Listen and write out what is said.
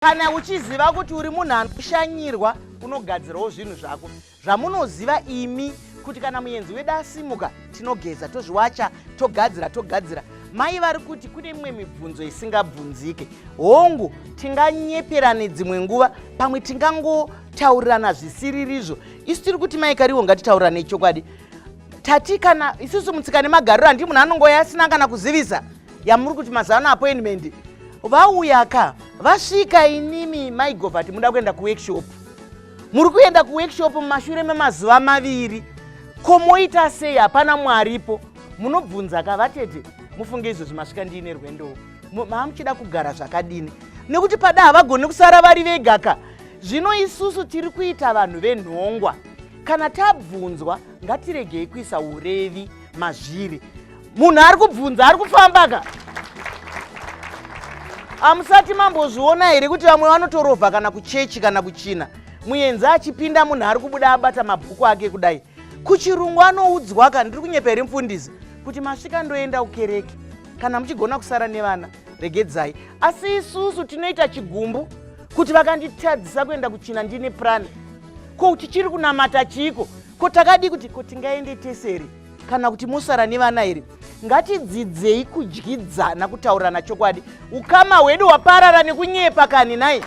Kana uchiziva kuti uri munhu anoshanyirwa, unogadzirawo zvinhu zvako zvamunoziva imi kuti kana muenzi wedu asimuka, tinogeza, tozviwacha, togadzira, togadzira. Mai vari kuti kune imwe mibvunzo isingabvunzike. Hongu, tinganyeperane dzimwe nguva, pamwe tingangotaurirana zvisiririzvo. Isu tiri kuti, Mai Kariwo, ngatitaurirane chokwadi. Tati kana isusu mutsika nemagariro, handi munhu anongoya asina kana kuzivisa yamuri kuti mazano appointment. Vauya ka, vasvika, inimi maigovhati muda kuenda kuworkshop, muri kuenda kuworkshop mumashure memazuva 2, ko moita sei? Hapana mwaripo. Munobvunza ka, "Vatete, mufunge izvozvi masvika ndiine rwendo, maamuchida kugara zvakadini?" Nekuti pada havagoni kusara vari vega ka. Zvino isusu tiri kuita vanhu venhongwa. Kana tabvunzwa, ngatiregei kuisa urevi mazviri. Munhu ari kubvunza ari kufamba ka. Hamusati mambozviona here kuti vamwe vanotorovha kana kuchechi kana kuchina, muenzi achipinda, munhu ari kubuda abata mabhuku ake kudai? Kuchirungu anoudzwa ka. Ndiri kunyepa here, mufundisi, kuti masvika, ndoenda kukereke, kana muchigona kusara nevana, regedzai? Asi isusu tinoita chigumbu kuti vakanditadzisa kuenda kuchina ndine purani. Ko tichiri kunamata chiiko? Ko takadi kuti ko tingaende tese here, kana kuti musara nevana here? Ngatidzidzei kudyidzana, kutaurirana chokwadi. Ukama hwedu hwaparara nekunyepa kani nai.